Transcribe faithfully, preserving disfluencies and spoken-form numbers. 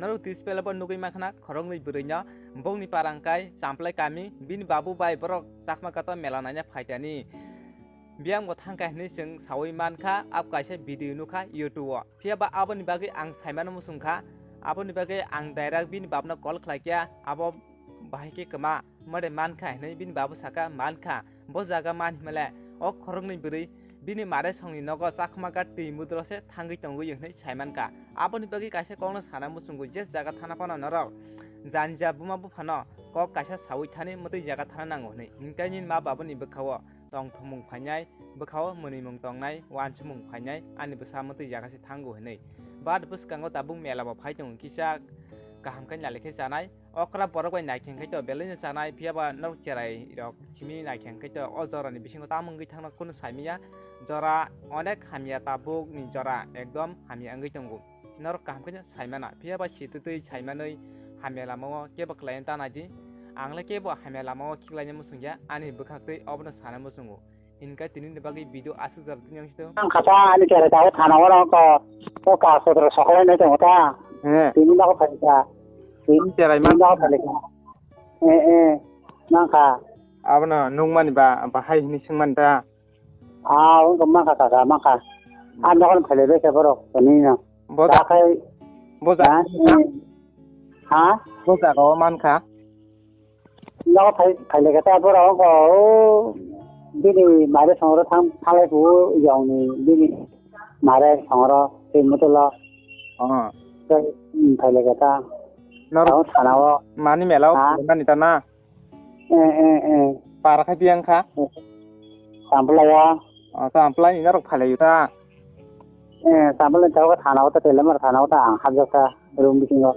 Norok display bo nugwi mankha na khoroknwi bwrwino bongni parang kai Champlai kami, bini babu bai borok Chakma Ghat o mela naina phaitani. Biyang bo thangkha hinwi chwng sawi mankha, abo kaisa video nukha YouTube o. Phiya ba aboni bagwi ang saimano muchungkha, aboni bagwi ang direct bini babno call khlaikha, abo bahai khe kwma mare mankha hinwi bini babu sakha, mankha. Bo jaga man himale o khoroknwi bwrwi bini mare songni nogo Chakma Ghat twi mudro se thangwi tongwi hinwi saimankha. Aboni bagwi kaisa kokno sana muchungo je jaga thana phano norok janja buma buphano kok kaisa sawi thani mwtwi jaga thana nango hinwi. Hinkhe nini ma babuni bwkhao tongthokmung phainai, bwkhao mwnwimung tongnai, wansukmung phainai, ani bwsa mwtwi jaga se thango hinwi. Bad bwskango tabuk mela bo phai tongo kisa kaham khe nali khe chanai. Okra borok bai naikhe khe to belai no chanai, phiya ba norok cherai rok simi naikhe khe to o jora ni bisingo tamo wngwi thangna kunu saimanya. Jora onek hamya, tabuk ni jora ekdom hamya wngwi tongo. Norok kaham khe saimana, phiya ba sitwtwi saimanwi hamya lama o kebo kwlai ta nai di. Ang le kebo hamya lama o khiklai muchungya, ani bwkhak twi obono sana muchungo. Hinkhe tini ni bagwi video aswk jora tini ang sito. Ang kha ta ani cherai ta thana oro ko, ko ka sotro sokolai nai tongo ta. He. Tini nogo phai kha. Tini Tini cherai tini man. Nogo phai kha. Eh, eh. Nang kha. Abono nukmani ba, bahai hinwi swngmani ta. Ah, wng kha, man kha, kaka, man kha. Ah, nogo phai lai bai kha borok, tini no. Bo ta ja-, khai. Bo ja-, Ha? Ha? Bo jaga o man kha. Nogo phai, phai lai kha ta borok, o, bini mare songro thang, thanglai phu, yong ni, bini mare songro, tei mutulo. Oh. Tei, mm, phai lai kha ta. Nor- Ang thana o. Mani mela o Ha? Mani ta na? Eh, eh, eh. Para khai biyang kha? Samplai ya. Oh, samplai ni norok phai lai ta. Eh, samplai ni thana o ta, telemar thana o ta, ang hajak ta, room bisingo.